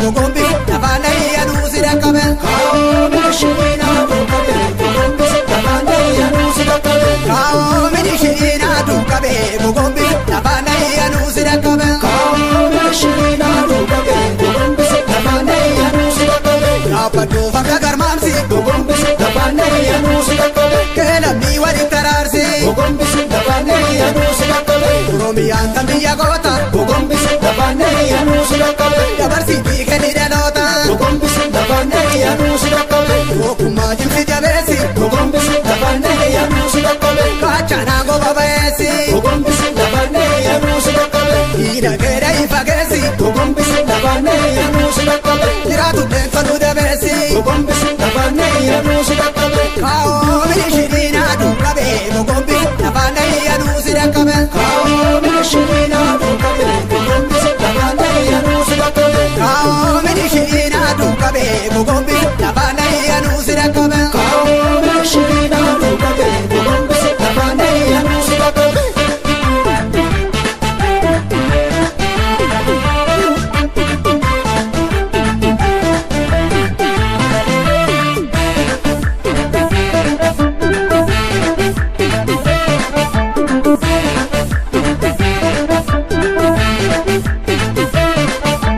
gogombise lafaan ayyaanuu si dhaqqabe. Kaa'oo milishiina duukabe gogombise lafaan ayyaanuu si dhaqqabe. Kaa'oo milishiina duukabe gogombise lafaan ayyaanuu si dhaqqabe. Kaa'oo milishiina duukabe gogombise lafaan ayyaanuu si dhaqqabe. Dhaabbadhu farda garmaamsi Gogombise lafaan ayyaanuu si dhaqqabe. Keelamni walitti araarsi Gogombise lafaan ayyaanuu si dhaqqabe. Oromiyaan tan biyya goota Gogombise lafaan ayyaanuu si dhaqqabe. Dabarsiitii kenni dhaloota Gogombise lafaan ayyaanuu si dhaqqabe. Tokkummaa cimsi jabeessi Gogombise lafaan ayyaanuu si dhaqqabe. Kaachanaa goba ba'eessi Gogombise lafaan ayyaanuu si dhaqqabe. Hidhageedha ifageessi Gogombise lafaan ayyaanuu si dhaqqabe. Jiraatu leensa nu dabeessi Gogombise lafaan ayyaanuu si dhaqqabe. Kaa'oo milishiina duukabe gogombise lafaan ayyaanuu si dhaqqabe. Kaa'oo milishiina duukabe gogombise lafaan ayyaanuu si dhaqqabe. Kaa'oo milishiina duukabe gogombise lafaan ayyaanuu si dhaqqabe. Kaa'oo milishiina duukabe gogombise lafaan ayyaanuu si dhaqqabe.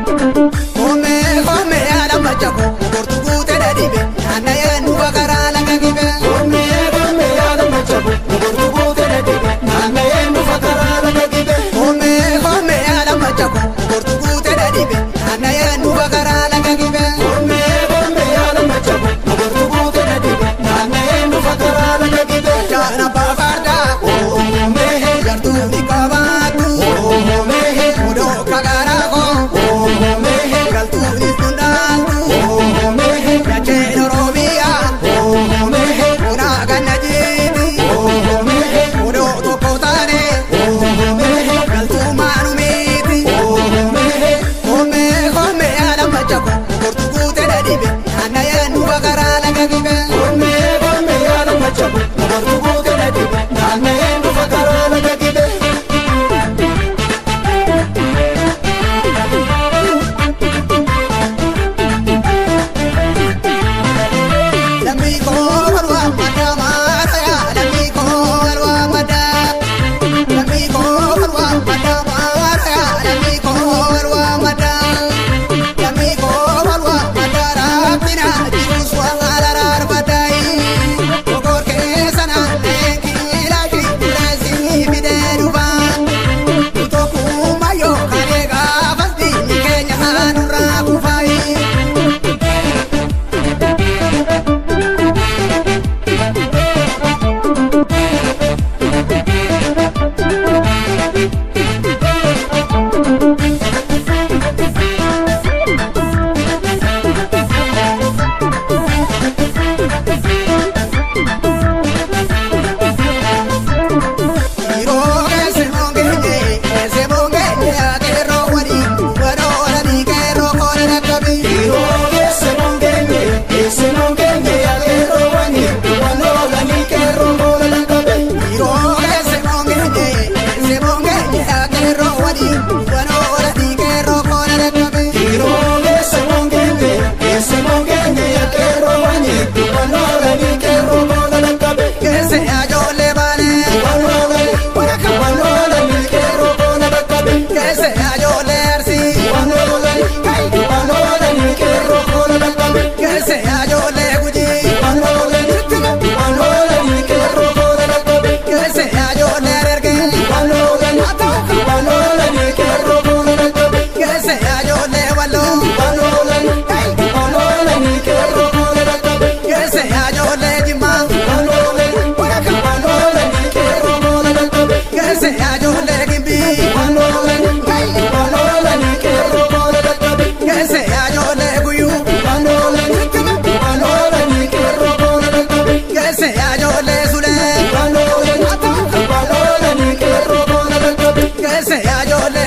Koomee koomee haadha machako ogortu guutee dhadhibe naanna'ee nufa karaa laga gibe. Koomee koomee yaada machabu ogortu guutee dhadhibe naanna'ee nufa karaa laga gibe. Koomee koomee haadha machako ogortu guutee dhadhibe naanna'ee nufa karaa laga gibe. Koomee koomee yaada machabu ogortu guutee dhadhibe naanna'ee nufa karaa laga gibe. Jaana baafardaa Oomee jartuu ni qabaatu oomee odoo kagaraa koo oomee galtuunis dundaaltu oomee dacheen Oromiyaa oomee onaa ganna jiiti oomee odoo tokko taane oomee galtuumaa nu miiti. oomee. Koomee koomee haadha machako ogortu guutee dhadhibe naanna'ee nufa karaa laga gibe. Koomee koomee yaada machabu ogortu guutee dhadhibe naanna'ee nufa karaa laga gibe. Lammii koo walwaa maddaa maarayaa lammii koo walwaa maddaa. Lammii koo walwaa maddaa maarayaa lammii koo walwaa maddaa. Lammii koo walwaa maddaa rabbina jirus waan araarfadaayi. Ogor keessa naanna'ee kilaashii dureessi fidee dhufa. Tokkummaa yoo kalee gaafas diinni keenya nurraa kufaayi. Yeroo keessa moongeenye keessa moongeenye akeeroo waliin warooranii keeroo koona dhaqqabi. Yeroo keessa mongeenye keessa mongeenye akeeroo wani wanoolanii keeroo koona dhaqqabe. Yeroo keessa moongeenye keessa moongeenye akeeroo waliin warooranii keeroo koona dhaqqabi. Yeroo keessa mongeenye keessa mongeenye akeeroo wani wanoolanii keeroo koona dhaqqabe. Keessa ijoollee baanee Wanoolanii wanoolanii keeroo koona dhaqqabe. Keessa ijoollee arsii Wanoolanii wanoolanii keeroo koona dhaqqabe. Keessa ijoollee gujii Wanoolanii wanoolanii keeroo koona dhaqqabe. Keessa ijoollee harargee Wanoolanii wanoolanii keeroo koona dhaqqabe. Keessa ijoollee walloo Wanoolanii wanoolanii keeroo koona dhaqqabe. Keessa ijoollee jimmaa Wanoolanii wanoolanii keeroo koona dhaqqabe. Keessa ijoollee gimbii Wanoolanii wanoolanii keeroo koona dhaqqabe. Keessa ijoollee guyyuu Wanoolanii wanoolanii keeroo koona dhaqqabe. Keessa ijoollee sulee Wanoolanii wanoolanii keeroo koona dhaqqabe. Keessa ijoollee.